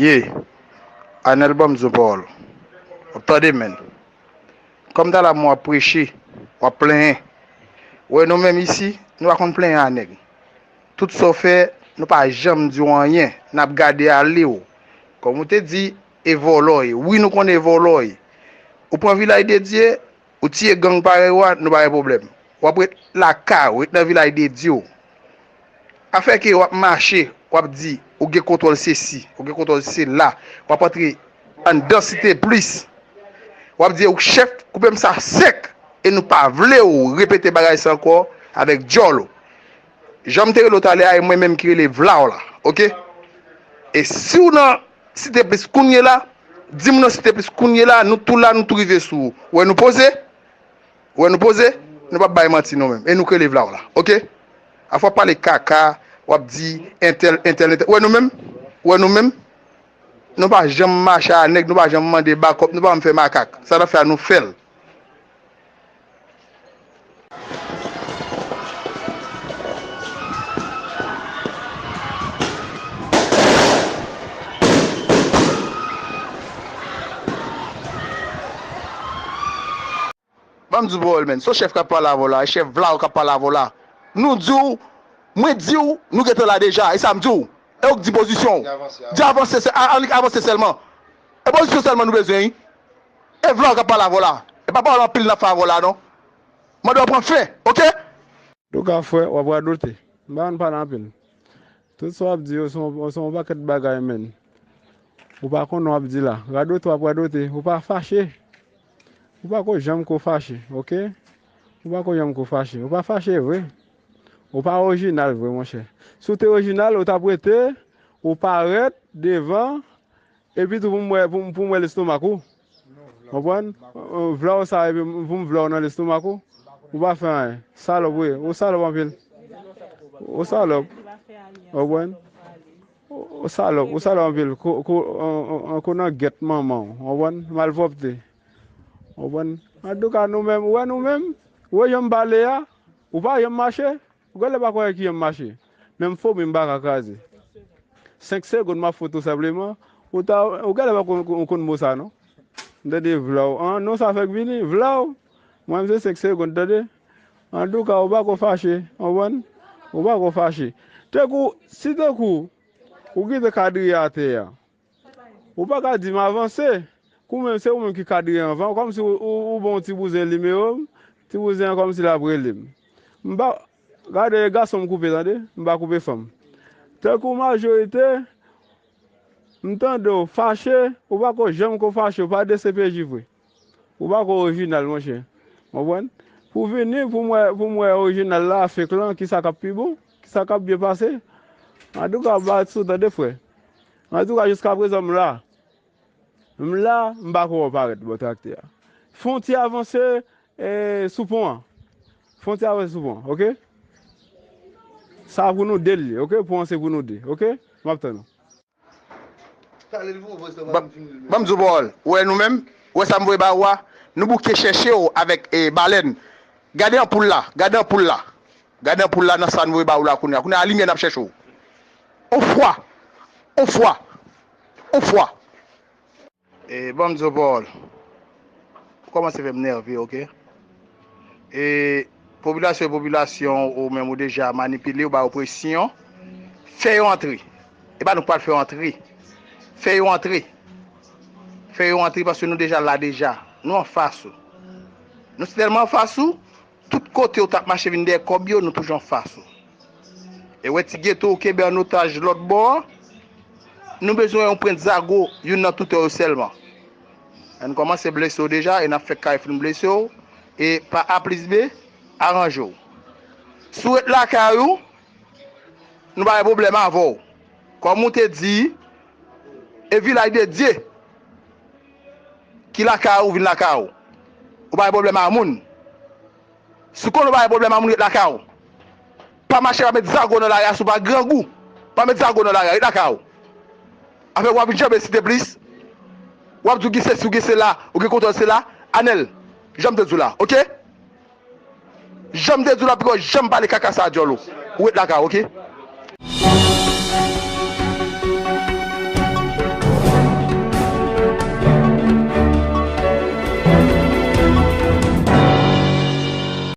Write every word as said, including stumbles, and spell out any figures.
Ye, Anèl, ban m di w yon pawòl. W ap tande, menn. Kòm talè m wè w ap preche, w ap plenyen. Wè, nou menm isi, nou pa konn plenyen a nèg. Tout sa w fè, nou pa janm di w anyen. N ap gade ale w. Kòm ou te di, e vòlò w ye. Wi, nou konnen e vòlò w ye. Ou pran Vilaj de Dye, ou tiye gang parèy ou a, nou pa gen pwoblèm. W ap ret lakay ou, ret nan Vilaj de Dye w. Afè ke w ap mache, w ap di, ou gen kontwòl sesi, ou gen kontwòl sela, w ap antre anndan Site Plis. W ap di, ou chèf, koupe m sa sèk, e nou pa vle w repete bagay sa ankò avèk djòl ou. Jan m te rele w talè a, e mwen menm ki rele vla w la, oke? E si w nan Site Plis kounye la, di m nan Site Plis kounye la, nou tou la, nou tou rive sou ou. Ou wè nou poze? Ou wè nou poze? Nou p ap bay manti nou menm. E nou k rele vla w la, oke? Afwa w ap pale kaka, w ap di entèl, entèl, entèl. Ou wè nou menm? Ou wè nou menm? Nou pa janm mache a nèg, nou pa janm mande bakòp, nou pa janm fè makak. Sa n ap fè a, nou fè l. Ban m di w pawòl, menn. Se yon chèf k ap pale avè w la, e chèf vla w k ap pale avè w la. Nou di w, mwen di w, nou gentan la deja, e sa m di w. E ou k di pozisyon w. Di avanse, a- avanse, se- a- annik avanse sèlman. E pozisyon sèlman nou bezwen, wi. E vla w k ap pale avè w la. E pa pawòl anpil n ap fè avè w la, non. Mande w pran fen, oke? Antouka, frè, w ap radote. M pa konn pale anpil. Tout sa w ap di yo, se yon, se yon pakèt bagay, menn. Ou pa konn w ap di la. Radote w ap radote. Ou pa fache. Ou pa ko janm ko fache, oke? Ou pa ko janm ko fache. Ou pa fache vre. Ou pa orijinal vre, monchè. Si w te orijinal, ou t ap rete, ou parèt devan, epi tou pou m wè, pou, m- pou m wè lestomak ou. Konprann? Vla w sa, epi m- pou m vla w nan lestomak ou. Ou pa fè anyen. Salòp, wi. Ou salòp anpil. Ou salòp. Konprann? Ou, ou salòp, ou salòp anpil. Ko, ko, an, an, an, ko nan gèt manman w. Konprann? Malpwòpte. Konprann? Antouka, nou menm, ou wè nou menm, ou wè jan m pale a, ou pa janm mache. Ou genlè pa kwè ki jan m mache. Menm fomi m pa ka kraze. Senk segonn m ap foto senpleman. Ou ta, ou genlè pa konn, konn, konn mo sa non. M tande vla w. An, non sa fèk vini, vla w. Mwen menm se senk segonn, tande. Antouka, ou pa ko fache, konprann? Ou pa ko fache. Tankou, si tankou, ou kite kadriye atè a. Ou pa ka di m avanse. Kou menm se ou menm ki kadriye anvan, kòmsi ou, ou, ou ban yon ti bouzen nimewo m, ti bouzen an kòmsi l ap rele m. M pa, gade gason m koupe tande, m pa koupe fanm. Tankou majorite, m tande w fache, ou pa ko janm ko fache, ou pa D C P J vre. Ou pa ko orijinal, monchè. Konprann? Pou vini, pou m wè, pou m wè orijinal la, fake lan, kisa k ap pi bon, kisa k ap byen pase. Antouka, bat sou tande, frè. Antouka, jiskaprezan, m la. M la, m pa ko wè w parèt bò traktè a. Fè yon ti avanse, e, sou pon an. Fè yon ti avanse sou pon an, oke? Sa pou nou de l ye, oke? Pon an se pou nou de, oke? M ap tann ou. Ban ban m di w pawòl. Ou wè nou menm? Ou wè sa m voye ba ou a? Nou bouke chèche w avèk, e, balèn. Gade anpoul la. Gade anpoul la. Gade anpoul la nan sa n voye ba ou la kounye a. Kounye a, limyè n ap chèche w. On fwa. On fwa. On fwa. E, ban m di w pawòl. Ou kòmanse fè m nève, oke? E, popilasyon e popilasyon, ou menm ou deja manipile, ou ba yo presyon. Fè yo antre. E pa nou k pral fè yo antre. Fè yo antre. Fè yo antre paske nou deja la deja. Nou anfas ou. Nou tèlman anfas ou, tout kote ou t ap mache vin dèyè kòb yo, nou toujou anfas ou. E wè ti geto ou kenbe an otaj lòt bò an, nou bezwen yon pwent zago, youn nan toutè yo sèlman. Ann kòmanse blese w deja, e n ap fè kay fin blese w, e pa A plis B, aranje w. Si w ret lakay ou, nou pa gen pwoblèm avè w. Kòm ou te di, e Vilaj de Dye ki lakay ou, vin lakay ou. Ou pa gen pwoblèm a moun. Si w konnen w pa gen pwoblèm a moun, ret lakay ou. Pa mache, pa met zago nan lari a si w pa grangou. Pa met zago nan lari a, ret lakay ou. Afè w ap janbe Site Plis. W ap di w gen sesi, w gen sela, ou gen kontwòl sela. Anèl, jan m te di w la, oke? Jan m te di w la, poko janm pale kaka sa a djòl ou. Ou ret lakay ou, oke?